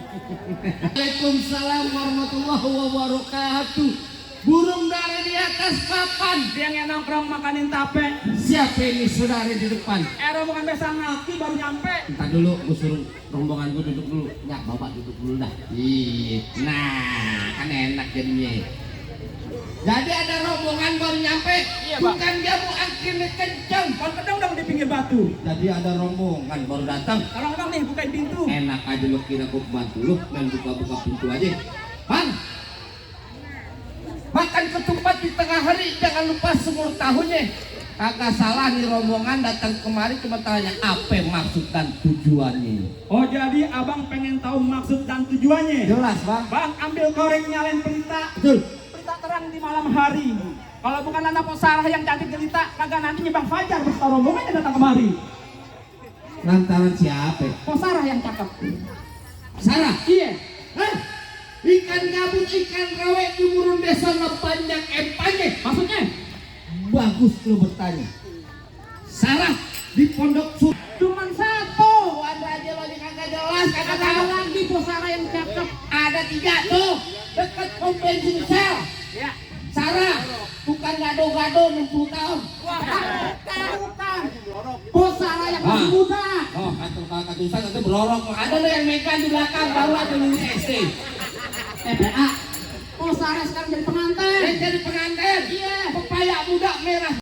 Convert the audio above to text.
Waalaikumsalam warahmatullahi wabarakatuh. Burung dari di atas papan. Dia yang nongkrong makanin tape. Siapa ini saudara di depan? Rombongan besar ngaki baru nyampe. Entar dulu, gue suruh rombongan gue duduk dulu. Ya, bapak duduk dulu dah. Nah, kan enak jadinya. Jadi ada rombongan baru nyampe. Iya, Pak. Bukan jamu akhirnya kencang. Pohon kedong dong di pinggir batu. Jadi ada rombongan baru datang. Tolong abang nih bukain pintu. Enak aja lo kira gue bantu lo dan buka-buka pintu aja. Bang, makan ketupat di tengah hari jangan lupa 10 tahunnya. Kagak salah nih rombongan datang kemari cuma tanya apa maksud dan tujuannya. Oh jadi abang pengen tahu maksud dan tujuannya. Jelas bang. Bang ambil korek nyalain pelita. Betul. Pelita terang di malam hari. Kalau bukan anak Pok Sarah yang cantik jelita, kagak nantinya Bang Fajar beserta rombongannya datang kemari. Lantaran siapa? Pok Sarah yang cakep. Sarah. Iya. Hah? Ikan gabus, ikan rawe di burung desa panjang empanya. Maksudnya? Bagus lo bertanya. Sarah di pondok su. Cuman satu. Ada aja lo yang kagak jelas, kagak Kagak ada tahu. lagi Pok Sarah yang cakep. Ada 3 tuh dekat pom bensin sel. Ya. Sarah bukan gado-gado 60 tahun. Wah, bukan. Pok Sarah yang masih muda. Oh, katusan itu berorok. Ada lo yang megang di belakang baru aja lulus SD. PPA. Pok Sarah sekarang jadi pengantin. Jadi pengantin. Iya. Pepaya muda merah.